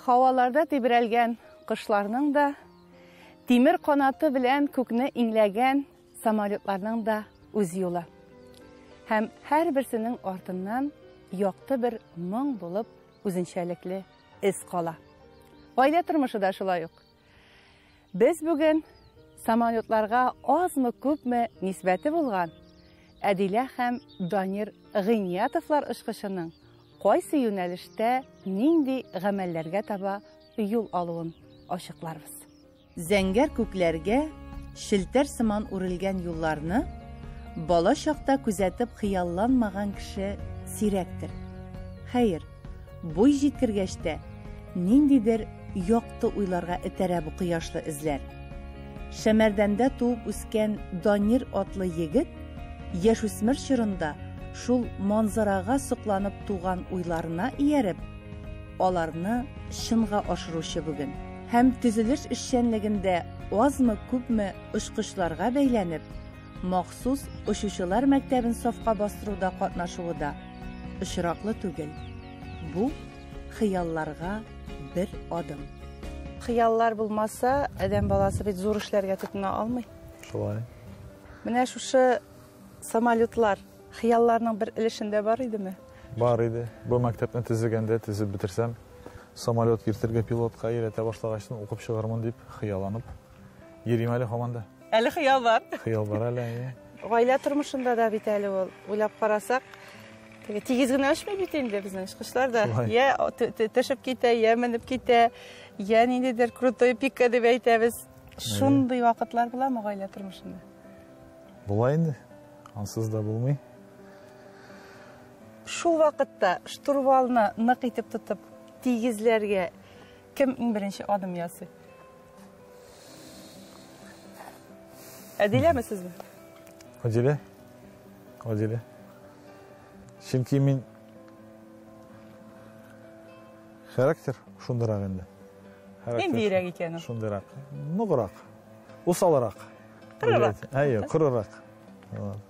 Һаваларда тибрәлгән кошларның да, тимер канаты белән күкне иңләгән самолетларның да үз юлы. Һәм һәрберсенең артыннан якты бер моң булып үзенчәлекле эз кала. Гаилә тормышы да шулай ук. Без бүген самолетларга азмы-күпме нисбәте булган Әдилә һәм Данир Гыйниятовлар очкычының кайсы юнәлештә нинди гамәлләргә таба юл алуын ачыкларбыз. Зәңгәр күкләргә челтәр сыман үрелгән юлларны бала чакта күзәтеп хыялланмаган кеше сирәктер. Хәер, буй җиткергәч тә ниндидер якты уйларга этәрә бу кояшлы эзләр. Шәмәрдәндә туып үскән Данир атлы егет яшүсмер чорында шул манзарага сокланып туган уйларына ияреп, аларны чынга ашыручы бүген. Һәм төзелеш эшчәнлегендә азмы-күпме очкычларга бәйләнеп, махсус очучылар мәктәбен сафка бастыруда катнашуы да очраклы түгел. Бу хыялларга бер адым. Хыяллар булмаса, адәм баласы бит зур эшләргә тотына алмый. Шулай. Менә шушы самолетлар хыялларның бер өлешендә бар идеме? Бар иде. Бу мәктәпне төзегәндә, төзеп бетерсәм, самолет йөртергә пилотка өйрәтә башлагачтын укып чыгармын дип хыялланып йөрим әле һаман да. Әле хыял бар. Хыял бар әле, әйе. Гаилә тормышында да бит әле ул, уйлап карасак, теге тигез генә очмый бит инде безнең очкычлар да. Я төшеп китә, я менеп китә, я ниндидер крутой пикка дип әйтәбез. Шундый вакытлар буламы гаилә тормышында? Була инде. Ансыз да булмый. Шул вакытта штурвалны нык итеп тотып, тигезләргә кем иң беренче адым ясый? Әдиләме сезме? Әдилә. Әдилә. Чөнки мин характер шундыйрак инде. Ниндиерәк икән ул? Шундыйрак. Ныграк. Усалрак. Кырырак. Әйе, кырырак.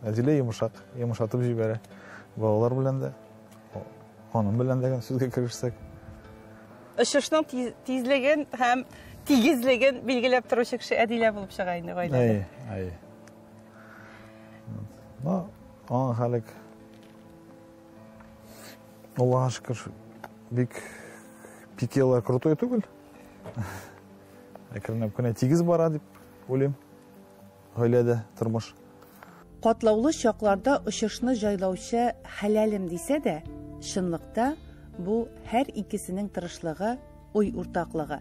Әдилә йомшак, йомшатып җибәрә. Балалар белән дә, ханым белән дә сүзгә керешсәк. Очышның тизлеген һәм тигезлеген билгеләп торучы кеше Әдилә булып чыга инде гаиләдә. Әйе, әйе. Ну, аның хәлек Аллаһка шөкер, бик пикелар крутой түгел. Әкренләп кенә тигез бара дип уйлыйм. Гаиләдә тормыш. Катлаулы чакларда очышны җайлаучы хәләлем дисә дә, чынлыкта бу һәр икесенең тырышлыгы, уй уртаклыгы.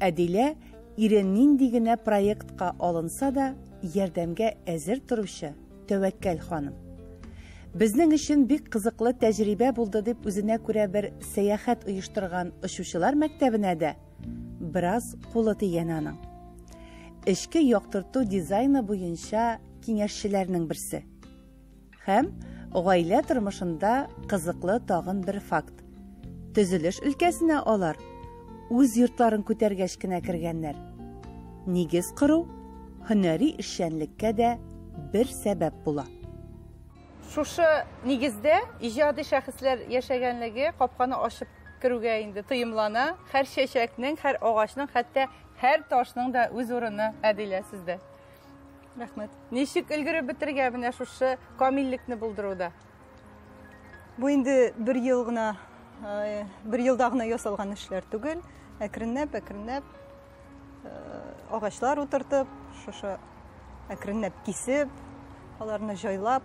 Әдилә ире нинди генә проектка алынса да, ярдәмгә әзер торучы тәвәккәл ханым. Безнең өчен бик кызыклы тәҗрибә булды дип үзенә күрә бер сәяхәт оештырган очучылар мәктәбенә дә бераз кулы тигән аның. Эчке яктырту дизайны буенча киңәшчеләрнең берсе. Һәм гаилә тормышында кызыклы тагын бер факт. Төзелеш өлкәсенә алар үз йортларын күтәргәч кенә кергәннәр. Нигез кору һөнәри эшчәнлеккә дә бер сәбәп була. Шушы нигездә иҗади шәхесләр яшәгәнлеге капканы ачып керүгә инде тоемлана. Һәр чәчәкнең, һәр агачның, хәтта һәр ташның да үз урыны, Әдилә, сездә. Рәхмәт. Ничек өлгереп бетергә менә шушы камиллекне булдыруда? Бу инде бер ел гына, бер елда гына ясалган эшләр түгел. Әкренләп, әкренләп агачлар утыртып, шушы әкренләп кисеп, аларны җайлап,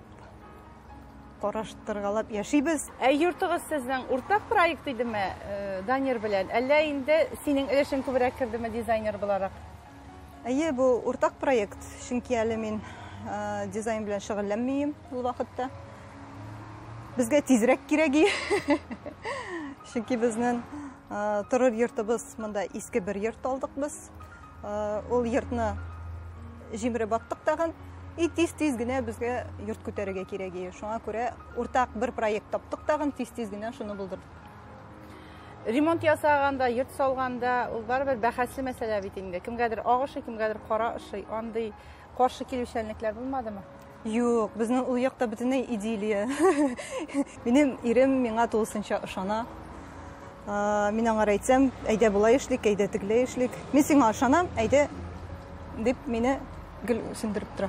караштыргалап яшибез. Ә йортыгыз сезнең уртак проект идеме, Данир белән? Әллә инде синең өлешең күбрәк кердеме дизайнер буларак? Әйе, бу уртак проект, чөнки әле мин дизайн белән шөгыльләнмим ул вакытта. Безгә тизрәк кирәк иде. Чөнки безнең торыр йортыбыз монда иске бер йорт алдык без. Ул йортны җимереп аттык тагын. И тиз-тиз генә безгә йорт күтәрергә кирәк иде. Шуңа күрә уртак бер проект таптык тагын, тиз-тиз генә шуны булдырдык. Ремонт ясаганда, йорт салганда, ул барыбер бәхәсле мәсьәлә бит инде. Кемгәдер ак ошый, кемгәдер кара ошый. Андый каршы килүчәнлекләр булмадымы? Юк, безнең ул якта бөтенләй идиллия. Минем ирем миңа тулысынча ышана. Мин аңар әйтсәм, әйдә болай эшлик, әйдә тегеләй эшлик. Мин сиңа ышанам, әйдә, дип мине гел үсендереп тора.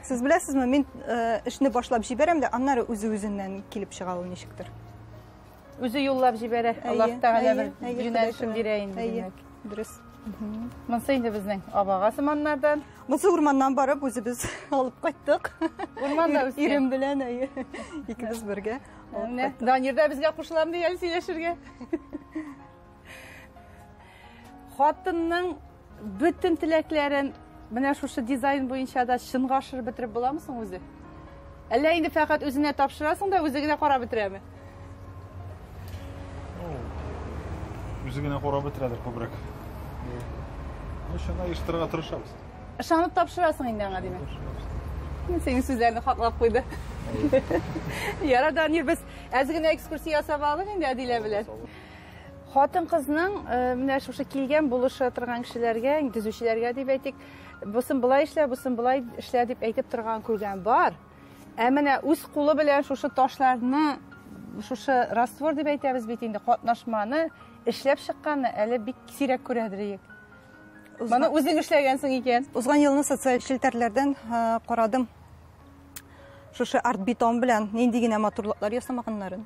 Сез беләсезме, мин эшне башлап җибәрәм дә, аннары үзе үзеннән килеп чыга ул ничектер. Үзе юллап җибәрә. Аллаһ Тәгалә бер юнәлешен бирә инде. Әйе, дөрес. Монсы инде безнең абага сыманнардан. Монсы урманнан барып үзебез алып кайттык. Урманда үскән. Ирем белән, әйе. Икебез бергә. Менә Данир да безгә кушылам ди әле сөйләшергә. Хатынның бөтен теләкләрен менә шушы дизайн буенча да чынга ашырып бетереп буламы соң үзе? Әллә инде фәкать үзенә тапшырасың да үзе генә карап бетерәме? Үзе генә карап бетерәдер күбрәк. Ну, чынга ирештерергә тырышабыз. Ышанып тапшырасың инде аңа, димәк. Мин синең сүзләрне хаклап куйды. Яра, Данир, без әз генә экскурсия ясап алдык инде Әдилә белән. Хатын-кызның менә шушы килгән булыша торган кешеләргә, төзүчеләргә дип әйтик, бусын болай эшлә, бусын болай эшлә дип әйтеп торган күргән бар. Ә менә үз кулы белән шушы ташларны, шушы раствор дип әйтәбез бит инде, катнашманы эшләп чыкканны әле бик сирәк күрәдер идек. Моны үзең эшләгәнсең икән. Узган елны социаль челтәрләрдән карадым. Шушы арт-бетон белән нинди генә матурлыклар ясамаганнарын.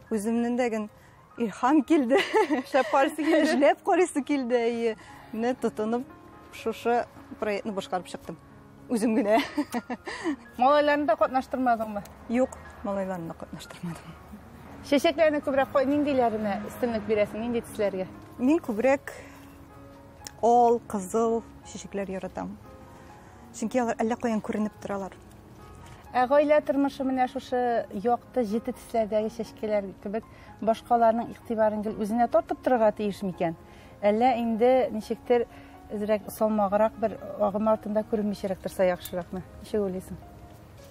Үземнең дә ген илһам килде. Эшләп карыйсы килде. Эшләп карыйсы килде, әйе. Менә тотынып шушы проектны башкарып чыктым. Үзем генә. Малайларны да катнаштырмадыңмы? Юк, малайларны да катнаштырмадым. Чәчәкләрне күбрәк ниндиләренә өстенлек бирәсең, нинди төсләргә? Мин күбрәк ал, кызыл чәчәкләр яратам. Чөнки алар әллә каян күренеп торалар. Ә гаилә тормышы менә шушы якты, җете төсләрдәге чәчкәләр кебек башкаларның игътибарын гел үзенә тартып торырга тиеш микән? Әллә инде ничектер әзрәк салмаграк бер агым артында күренмичәрәк торса яхшыракмы? Ничек уйлыйсың?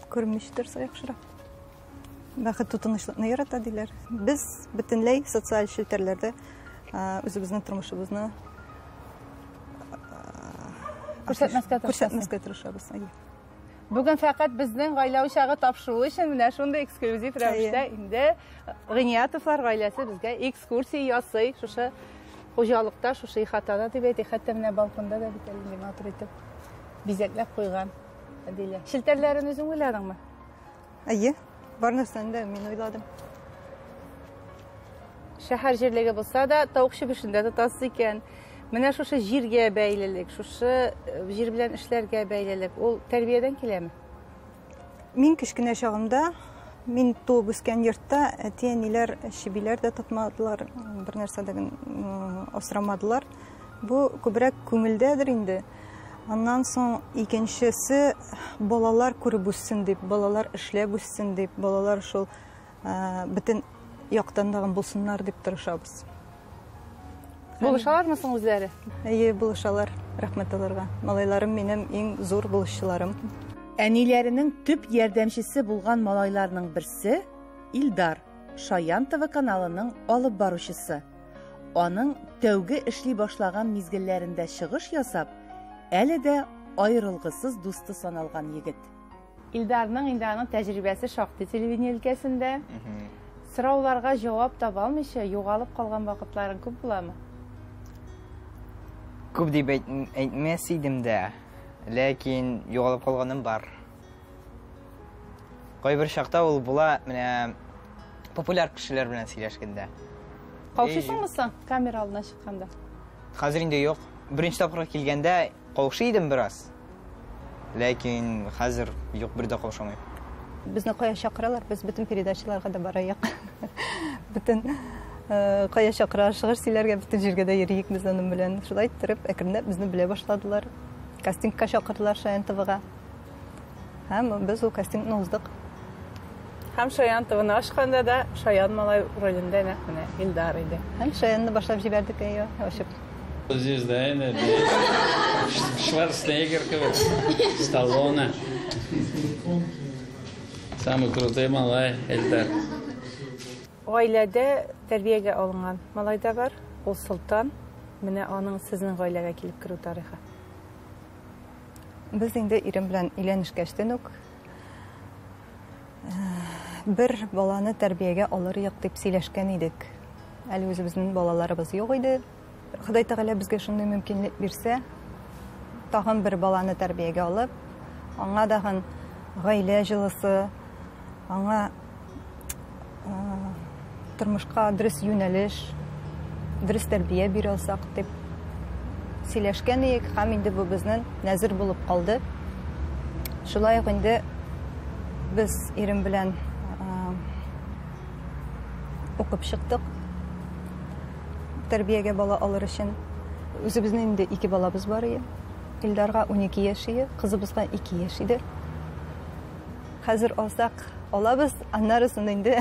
Күренмичә торса яхшырак. Бәхет тынычлыкны ярата диләр. Без бөтенләй социаль челтәрләрдә үзебезнең тормышыбызны күрсәтмәскә тырышабыз. Күрсәтмәскә тырышабыз, әйе. Бүген фәкать безнең гаилә учагы тапшыруы өчен менә шундый эксклюзив рәвештә инде Гыйниятовлар гаиләсе безгә экскурсия ясый. Шушы хуҗалыкта, шушы ихатада дип әйтик, хәтта менә балконда да бит әле матур итеп бизәкләп куйган Әдилә. Челтәрләрен үзең уйладыңмы? Әйе, бар нәрсәне дә мин уйладым. Шәһәр җирлеге булса да, тавык чебешен дә тотасыз икән. Менә шушы җиргә бәйлелек, шушы җир белән эшләргә бәйлелек, ул тәрбиядән киләме? Мин кечкенә чагымда, мин туып үскән йортта әти-әниләр чебиләр дә тотмадылар, бер нәрсә дә асрамадылар. Бу күбрәк күңелдәдер инде. Аннан соң икенчесе балалар күреп үссен дип, балалар эшләп үссен дип, балалар шул бөтен яктан да булсыннар дип тырышабыз. Булышалармы соң үзләре? Әйе, булышалар. Рәхмәт аларга. Малайларым минем иң зур булышчыларым. Әниләренең төп ярдәмчесе булган малайларның берсе Илдар, Шаян ТВ каналының алып баручысы. Аның тәүге эшли башлаган мизгелләрендә чыгыш ясап, әле дә аерылгысыз дусты саналган егет. Илдарның инде аның тәҗрибәсе шактый телевидение өлкәсендә. Сорауларга җавап таба алмыйча югалып калган вакытларың күп буламы? Күп дип әйтмәс идем дә, ләкин югалып калганым бар. Кайбер чакта ул була, менә популяр кешеләр белән сөйләшкәндә. Каушыйсыңмы соң камера алдына чыкканда? Хәзер инде юк. Беренче тапкыр килгәндә каушый идем бераз. Ләкин хәзер юк, бер дә каушамыйм. Безне кая чакыралар, без бөтен передачаларга да барайык. Бөтен кая чакыра, шыгыр сөйләргә бөтен җиргә дә йөриек без аның белән. Шулай иттереп, әкренләп безне белә башладылар. Кастингка чакырдылар Шаян ТВга. Һәм без ул кастингны уздык. Һәм Шаян ТВны ачканда да Шаян малай ролендә нәкъ менә Илдар иде. Һәм Шаянны башлап җибәрдек, әйе, ачып. Звезда инде, Шварценеггер кебек, Сталлоне. Самый крутой малай Эльдар. Гаиләдә тәрбиягә алынган малай да бар, ул Солтан. Менә аның сезнең гаиләгә килеп керү тарихы. Без инде ирем белән өйләнешкәчтән үк бер баланы тәрбиягә алыр як дип сөйләшкән идек. Әле үзебезнең балаларыбыз юк иде. Ходай Тәгалә безгә шундый мөмкинлек бирсә, тагын бер баланы тәрбиягә алып, аңа тагын гаилә җылысы, аңа тормышка дөрес юнәлеш, дөрес тәрбия бирә алсак дип сөйләшкән идек һәм инде бу безнең нәзер булып калды. Шулай ук инде без ирем белән укып чыктык. Тәрбиягә бала алыр өчен. Үзебезнең инде ике балабыз бар иде. Илдарга 12 яшь иде, кызыбызга 2 яшь иде. Хәзер алсак, алабыз, аннарысын инде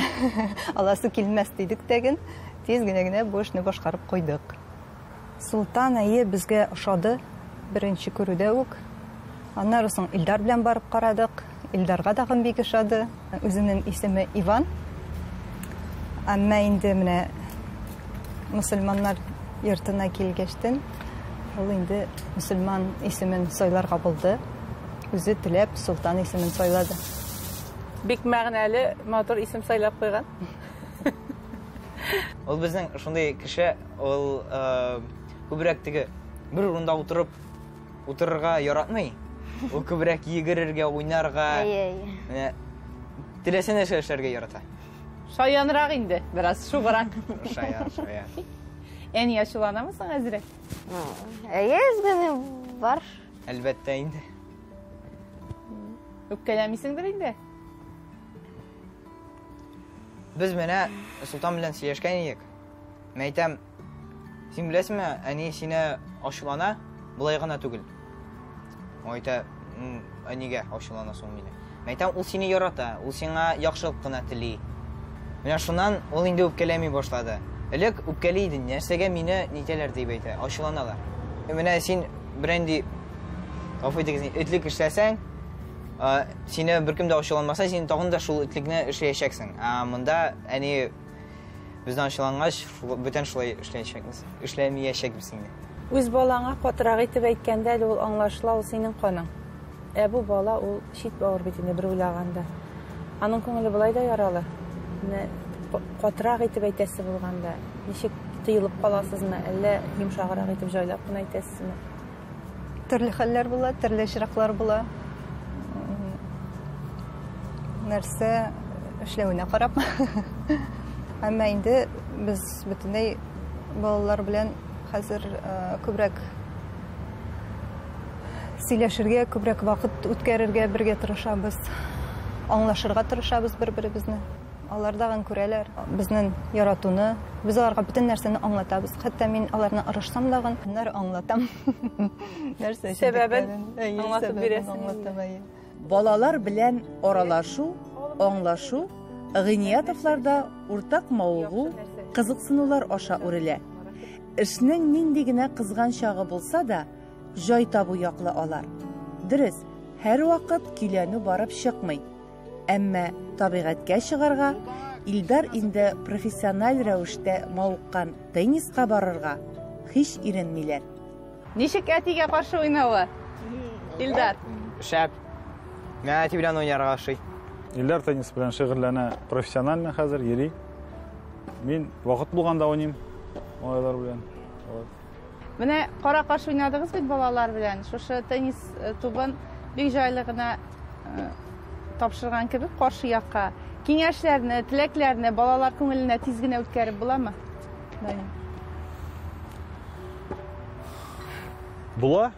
аласы килмәс дидек тәген. Тиз генә генә бу эшне башкарып куйдык. Султан әйе безгә ошады беренче күрүдә үк. Аннары соң Илдар белән барып карадык. Илдарга тагын бик ошады. Үзенең исеме Иван. Әмма инде менә мөселманнар йортына килгәчтен ул инде мөселман исемен сайларга булды. Үзе теләп Султан исемен сайлады. Бик мәгънәле, матур исем сайлап куйган. Ул безнең шундый кеше, ул күбрәк теге бер урында утырып утырырга яратмый. Ул күбрәк йөгерергә, уйнарга, менә теләсә нәрсә эшләргә ярата. Шаянрак инде, бераз шуграк. Шаян, шаян. Әни ачуланамы соң әзрәк? Әйе, әз бар. Әлбәттә инде. Үпкәләмисеңдер инде? Без менә Султан белән сөйләшкән идек. Мен әйтәм, син беләсеңме, әни сине ачулана, болай гына түгел. Ул әйтә, ә нигә ачулана соң мине? Мен әйтәм, ул сине ярата, ул сиңа яхшылык кына тели. Менә шуннан ул инде үпкәләми башлады. Элек үпкәли иде, нәрсәгә мине нитәләр дип әйтә, ачуланалар. Менә син берәнди, гафу итегез, этлек эшләсәң, сине беркем дә ачуланмаса, син тагын да шул этлекне эшләячәксең. Ә монда әни бездән ачулангач, бүтән шулай эшләячәкбез, эшләмәячәкбез инде. Үз балаңа катырак итеп әйткәндә әле ул аңлашыла, ул синең каның. Ә бу бала ул чит бавыр бит инде бер уйлаганда. Аның күңеле болай да яралы. Менә катырак итеп әйтәсе булганда, ничек тыелып каласызмы, әллә йомшаграк итеп җайлап кына әйтәсезме? Төрле хәлләр була, төрле очраклар була. Нәрсә эшләвенә карап. Әмма инде без бөтенләй балалар белән хәзер күбрәк сөйләшергә, күбрәк вакыт үткәрергә бергә тырышабыз. Аңлашырга тырышабыз бер-беребезне. Алар тагын күрәләр безнең яратуны. Без аларга бөтен нәрсәне аңлатабыз. Хәтта мин аларны орышсам дагын, аннары аңлатам. Нәрсә сәбәбен аңлатып бирәсең. Аңлатам, әйе. Балалар белән аралашу, аңлашу Гыйниятовларда уртак мавыгу, кызыксынулар аша үрелә. Эшнең нинди генә кызган чагы булса да, җай табу яклы алар. Дөрес, һәр вакыт көйләнү барып чыкмый. Әмма табигатькә чыгарга, Илдар инде профессиональ рәвештә мавыккан тенниска барырга һич иренмиләр. Ничек әтигә каршы уйнавы? Илдар. Шәп. Миңа әти белән уйнарга ошый. Илдар теннис белән шөгыльләнә профессионально хәзер, йөри. Мин вакыт булганда уйныйм малайлар белән. Вот. Менә кара-каршы уйнадыгыз бит балалар белән. Шушы теннис тубын бик җайлы гына тапшырган кебек каршы якка. Киңәшләрне, теләкләрне балалар күңеленә тиз генә үткәреп буламы? Була,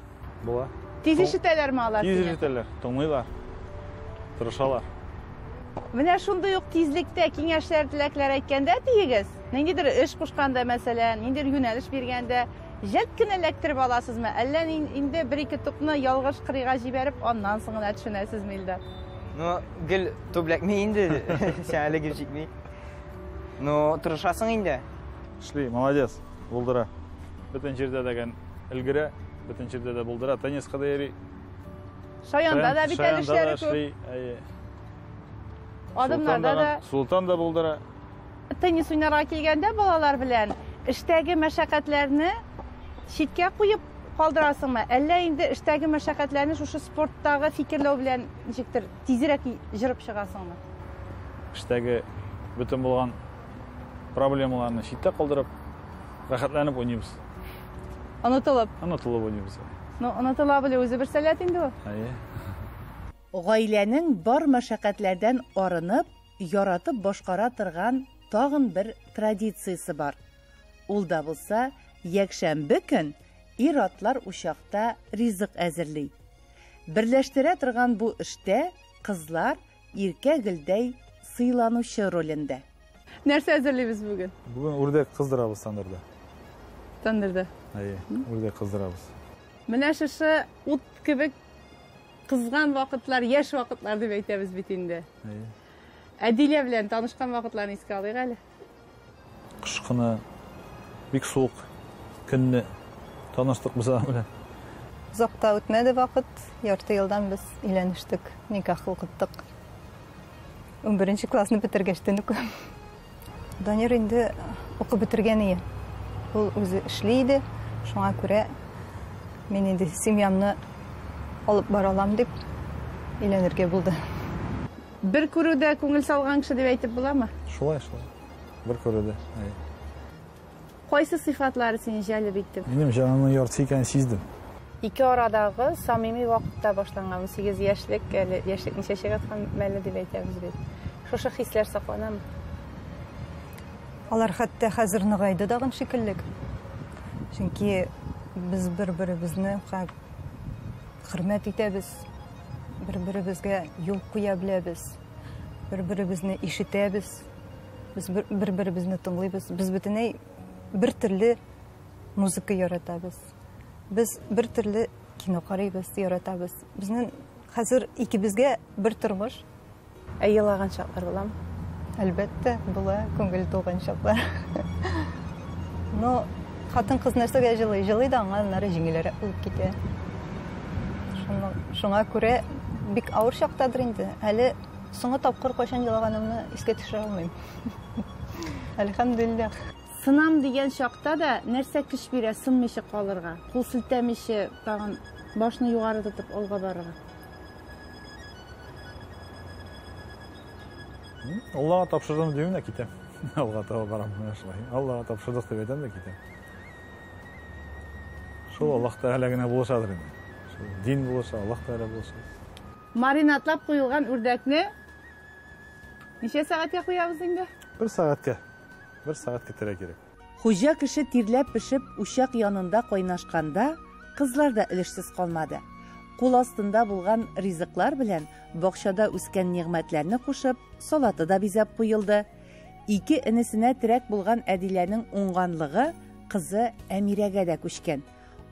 була. Тиз ишетәләрме алар? Тиз ишетәләр, тыңлыйлар, тырышалар. Менә шундый ук тизлектә киңәшләр, теләкләр әйткәндә тиегез, ниндидер эш кушканда, мәсәлән, ниндидер юнәлеш биргәндә, җәлт кенә эләктереп аласызмы? Әллә инде бер-ике тупны ялгыш кырыйга җибәреп, аннан соң гына төшенәсезме, Илдар? Ну, гел туп эләкми инде, син әле гел җитми. Ну, тырышасың инде. Эшли, молодец, булдыра. Бөтен җирдә дә өлгерә, бөтен җирдә дә булдыра. Тенниска да йөри. Шаянда да бит әле эшләре күп. Әйе. Адымнарда да. Султан да булдыра. Теннис уйнарга килгәндә балалар белән эштәге мәшәкатьләрне читкә куеп калдырасыңмы? Әллә инде эштәге мәшәкатьләрне шушы спорттагы фикерләү белән ничектер тизрәк җырып чыгасыңмы? Эштәге бөтен булган Проблемаларны читтә калдырып, рәхәтләнеп уйныйбыз. Онытылып. Онытылып уйныйбыз. Ну, онытыла белү үзе бер сәләт инде ул. Әйе. Гаиләнең бар мәшәкатьләрдән арынып, яратып башкара торган тагын бер традициясе бар. Ул да булса, якшәмбе көн ир-атлар учакта ризык әзерли. Берләштерә торган бу эштә кызлар иркә гөлдәй сыйланучы ролендә. Нәрсә әзерлибез бүген? Бүген үрдәк кыздырабыз тандырда. Тандырда. Әйе, үрдәк кыздырабыз. Менә шушы ут кебек кызган вакытлар, яшь вакытлар дип әйтәбез бит инде. Әйе. Әдилә белән танышкан вакытларны искә алыйк әле. Кыш көне бик суык көнне таныштык без аның белән. Озак та үтмәде вакыт, ярты елдан без өйләнештек, никах укыттык. 11 классны бетергәчтен үк. Данир инде укып бетергән иде. Ул үзе эшли иде, шуңа күрә мин инде семьямны алып бара алам дип өйләнергә булды. Бер күрүдә күңел салган кеше дип әйтеп буламы? Шулай, шулай. Бер күрүдә. Әйе. Кайсы сыйфатлары сине җәлеп итте? Минем җанымның яртысы икәнен сиздем. Ике арадагы самими вакытта башланган 18 яшьлек, әле яшьлекнең чәчәк аткан мәле дип әйтәбез бит. Шушы хисләр сакланамы? Алар хәтта хәзер ныгайды дагын шикелле. Чөнки без бер-беребезне хөрмәт итәбез, бер-беребезгә юл куя беләбез, бер-беребезне ишетәбез, без бер-беребезне тыңлыйбыз. Без бөтенләй бер төрле музыка яратабыз. Без бер төрле кино карыйбыз, яратабыз. Безнең хәзер икебезгә бер тормыш. Ә елаган чаклар буламы? Әлбәттә, була, күңел тулган чаклар. Но хатын-кыз нәрсәгә җылый? Җылый да аңа аннары җиңелрәк булып китә. Шуңа күрә бик авыр чактадыр инде. Әле соңгы тапкыр кайчан елаганымны искә төшерә алмыйм. Әлхәмдүлилләһ. Сынам дигән чакта да нәрсә көч бирә сынмыйча калырга, кул селтәмичә тагын башны югары тотып алга барырга? Аллага тапшырдым димем дә китәм. Алга таба барам менә шулай. Аллага тапшырдык дип әйтәм дә китәм. Шул Аллаһ Тәгалә генә булышадыр инде. Шул дин булыша, Аллаһ Тәгалә булыша. Маринадлап куелган үрдәкне ничә сәгатькә куябыз инде? Бер сәгатькә. Бер сәгать көтәргә кирәк. Хуҗа кеше тирләп-пешеп учак янында кайнашканда, кызлар да өлешсез калмады. Кул астында булган ризыклар белән бакчада үскән нигъмәтләрне кушып, салаты да бизәп куелды. Ике энесенә терәк булган Әдиләнең уңганлыгы кызы Әмирәгә дә күчкән.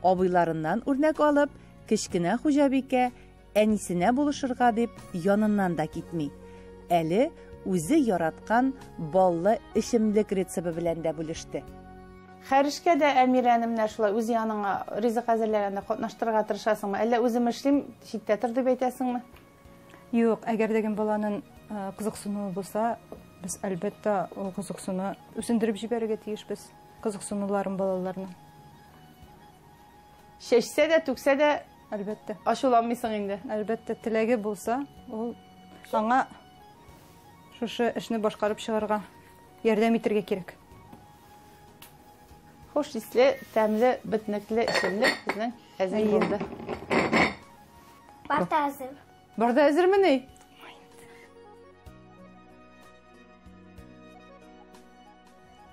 Абыйларыннан үрнәк алып, кечкенә хуҗабикә әнисенә булышырга дип яныннан да китми. Әле үзе яраткан баллы эчемлек рецепты белән дә бүлеште. Һәр эшкә дә Әмирәне менә шулай үз яныңа ризык әзерләгәндә катнаштырырга тырышасыңмы? Әллә үзем эшлим, читтә тор дип әйтәсеңме? Юк, әгәр дә баланың кызыксынуы булса, без әлбәттә ул кызыксыну үсендереп җибәрергә тиешбез, кызыксынуларын балаларның. Чәчсә дә, түксә дә, әлбәттә, ачуланмыйсың инде. Әлбәттә, теләге булса, ул аңа шушы эшне башкарып чыгарга ярдәм итәргә кирәк. Хуш исле, тәмле, бөтнекле эчемлек безнең әзер булды. Бар да әзер. Бар да әзермени?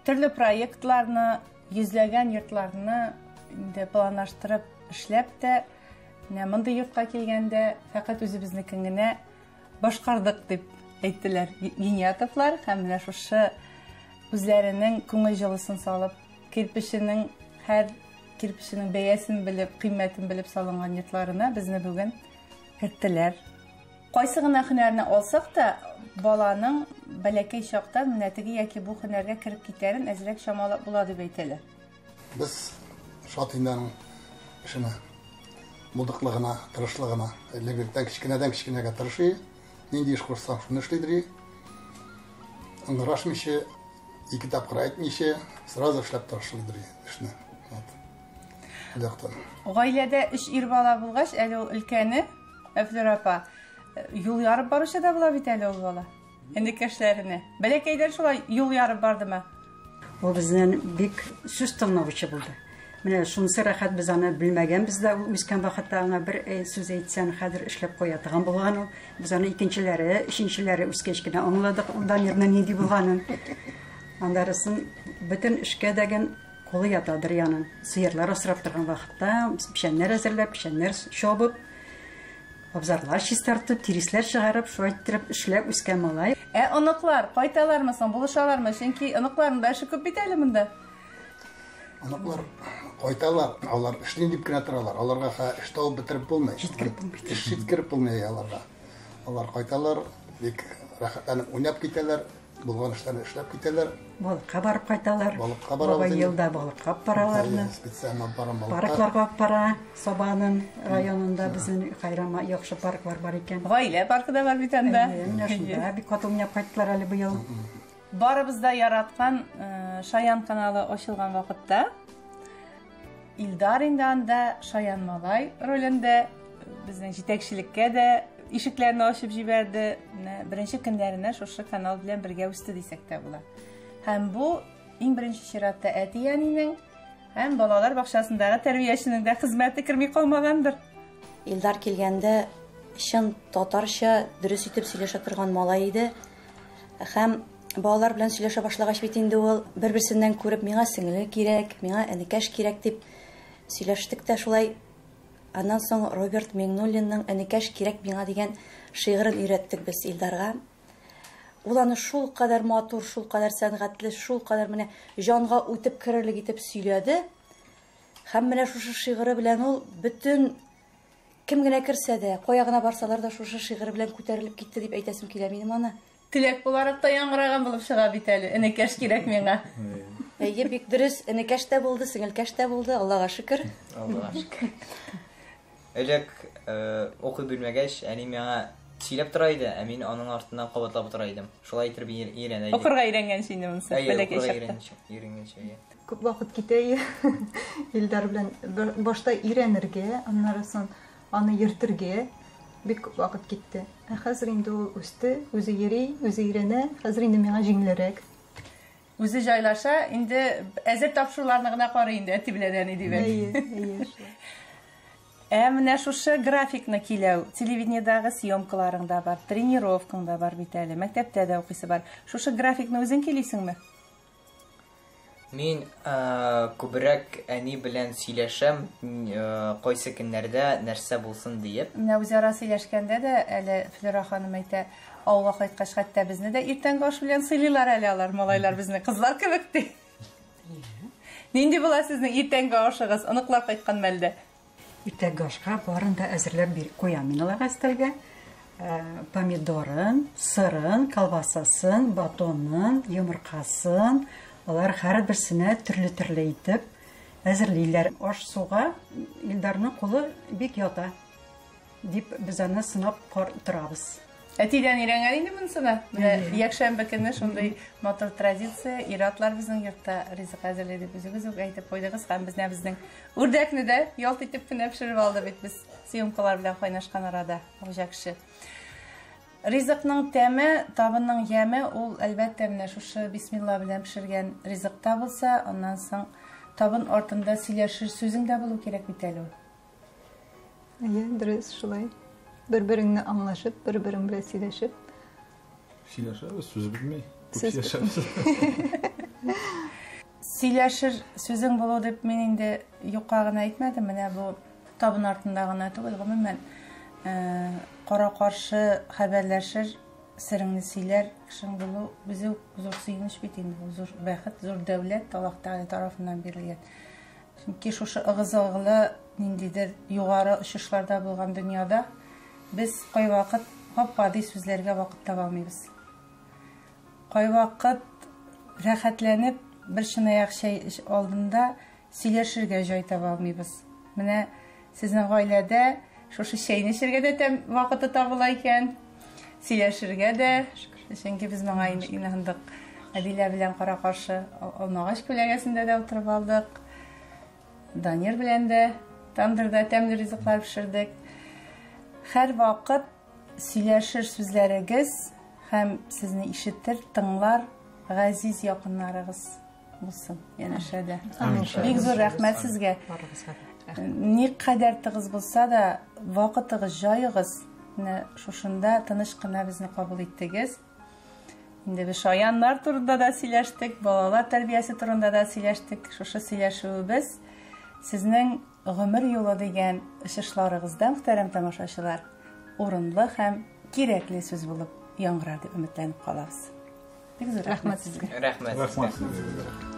Төрле проектларны, йөзләгән йортларны инде планлаштырып эшләп тә, менә мондый йортка килгәндә фәкать үзебезнекен генә башкардык дип әйттеләр Гиниятовлар һәм менә шушы үзләренең күңел җылысын салып, кирпеченең һәр кирпеченең бәясен белеп, кыйммәтен белеп салынган йортларына безне бүген керттеләр. Кайсы гына һөнәрне алсак та, баланың бәләкәй чактан менә теге яки бу һөнәргә кереп китәрен әзрәк чамалап була дип әйтәләр. Без шат инде аның эшенә, булдыклыгына, тырышлыгына. Элегрәктән кечкенәдән кечкенәгә тырышый, нинди эш кушсаң, шуны эшлидер. Ыңгырашмыйча, ике тапкыр әйтмичә, сразу эшләп ташлыйдыр эшне. Вот. Яктан. Гаиләдә өч ир бала булгач, әле ул өлкәне, Әфлүр апа, юл ярып баручы да була бит әле ул бала. Энекәшләренә. Бәләкәйдән шулай юл ярып бардымы? Ул безнең бик сүз тыңлаучы булды. Менә шунысы рәхәт, без аны белмәгәнбез дә, ул үскән вакытта аңа бер сүз әйтсәң, хәзер эшләп куя торган булган ул. Без аны икенчеләре, өченчеләре үскәч кенә аңладык ул Дамирның нинди булганын. Андарысын бөтен эшкә дәген кулы ятадыр янын. Сыерлар асрап торган вакытта печәннәр әзерләп, печәннәр чабып, абзарлар чистартып, тирисләр чыгарып, шулай иттереп эшләп үскән малай. Ә оныклар кайталармы соң, булышалармы? Чөнки оныкларның да эше күп бит әле монда. Оныклар кайталар, алар эшлим дип кенә торалар. Аларга эш табып бетереп булмый. Җиткереп булмый. Эш җиткереп булмый аларга. Алар кайталар, бик рәхәтләнеп уйнап китәләр, булган эшләрне эшләп китәләр. Балыкка барып кайталар. Балыкка барабыз Бабай инде. елда балыкка алып бараларны. Специально алып барам балыкка. Паркларга алып бара. Сабаның районында безнең Хайрама яхшы парклар бар икән. Гаилә паркы да бар бит анда. Әйе, менә шунда бик каты уйнап кайттылар әле быел. Барыбыз да яраткан Шаян каналы ачылган вакытта Илдар инде анда Шаян малай ролендә безнең җитәкчелеккә дә ишекләрне ачып җибәрде. Менә беренче көннәренә шушы канал белән бергә үсте дисәк тә була. Һәм бу иң беренче чиратта әти-әнинең һәм балалар бакчасындагы тәрбияченең дә хезмәте керми калмагандыр. Илдар килгәндә чын татарча дөрес итеп сөйләшә торган малай иде. Һәм балалар белән сөйләшә башлагач бит инде ул бер-берсеннән күреп, миңа сеңле кирәк, миңа энекәш кирәк дип сөйләштек тә шулай. Аннан соң Роберт Миңнуллинның Энекәш кирәк миңа дигән шигырен өйрәттек без Илдарга. Ул аны шул кадәр матур, шул кадәр сәнгатьле, шул кадәр менә җанга үтеп керерлек итеп сөйләде. Һәм менә шушы шигыре белән ул бөтен кем генә керсә дә, кая гына барсалар да шушы шигыре белән күтәрелеп китте дип әйтәсем килә минем аны. Теләк буларак та яңгыраган булып чыга бит әле. Энекәш кирәк миңа. Әйе, бик дөрес. Энекәш тә булды, сеңелкәш тә булды, Аллага шөкер. Аллага шөкер. Элек укый белмәгәч, әни миңа сөйләп тора иде, ә мин аның артыннан кабатлап утыра идем. Шулай итеп өйрәнә идем. Укырга өйрәнгәнче инде монысы, Әйе, бәләкәй укырга чакта. өйрәнгәнче, әйе. Күп вакыт китә Илдар белән башта өйрәнергә, аннары соң аны йөртергә бик күп вакыт китте. Ә хәзер инде ул үсте, үзе йөри, үзе өйрәнә, хәзер инде миңа җиңелрәк. Үзе җайлаша, инде әзер тапшыруларны гына карый инде әти белән әни дип. Әйе, әйе, шулай. Ә менә шушы графикны киләү, телевидениедагы съемкаларың да бар, тренировкаң да бар бит әле, мәктәптә дә укыйсы бар. Шушы графикны үзең килисеңме? Мин күбрәк әни белән сөйләшәм, кайсы көннәрдә нәрсә булсын диеп. Менә үзара сөйләшкәндә дә әле Флюра ханым әйтә, авылга кайткач хәтта безне дә иртәнге аш белән сыйлыйлар әле алар, малайлар безне, кызлар кебек ди. Нинди була сезнең иртәнге ашыгыз, оныклар кайткан мәлдә? Иртәнге ашка барын да әзерләп биреп куям мин аларга өстәлгә. Помидорын, сырын, колбасасын, батонын, йомыркасын, алар һәрберсенә төрле-төрле итеп әзерлиләр. Аш-суга Илдарның кулы бик ята дип без аны сынап торабыз. Әтидән өйрәнгән инде монысына. Менә якшәмбе көнне шундый матур традиция, ир-атлар безнең йортта ризык әзерли дип үзегез үк әйтеп куйдыгыз һәм безне безнең үрдәкне дә ялт итеп кенә пешереп алды бит без съемкалар белән кайнашкан арада хуҗа кеше. Ризыкның тәме, табынның яме ул әлбәттә менә шушы бисмилла белән пешергән ризыкта булса, аннан соң табын артында сөйләшер сүзең дә булу кирәк бит әле ул. Әйе, дөрес шулай. Бер-береңне аңлашып, бер-берең белән сөйләшеп. Сөйләшәбез, сүз бетми. Күп Сүз сөйләшәбез. Сөйләшер сүзең булу дип мин инде юкка гына әйтмәдем. Менә бу табын артында гына түгел, гомумән, кара-каршы хәбәрләшер, сереңне сөйләр кешең булу үзе үк зур сөенеч бит инде, ул зур бәхет, зур дәүләт Аллаһ Тәгалә тарафыннан бирелгән. Чөнки шушы ыгы-зыгылы ниндидер югары очышларда булган дөньяда без кайвакыт гап-гади сүзләргә вакыт таба алмыйбыз. Кайвакыт рәхәтләнеп бер чынаяк чәй алдында сөйләшергә җай таба алмыйбыз. Менә сезнең гаиләдә шушы чәйне эчәргә дә тәм вакыты табыла икән, сөйләшергә дә, чөнки без моңа инде инандык. Әдилә белән кара-каршы алмагач күләгәсендә дә утырып алдык. Данир белән дә тандырда тәмле ризыклар пешердек. Һәр вакыт сөйләшер сүзләрегез һәм сезне ишетер, тыңлар газиз якыннарыгыз булсын янәшәдә. Бик зур рәхмәт сезгә. Никадәр тыгыз булса да, вакытыгыз, җаегыз менә шушында тыныч кына безне кабул иттегез. Инде без шаяннар турында да сөйләштек, балалар тәрбиясе турында да сөйләштек. Шушы сөйләшүебез сезнең гомер юлы дигән очышларыгызда, мөхтәрәм тамашачылар, урынлы һәм кирәкле сүз булып яңгырар дип өметләнеп калабыз. Бик зур рәхмәт сезгә. Рәхмәт. Рәхмәт сезгә.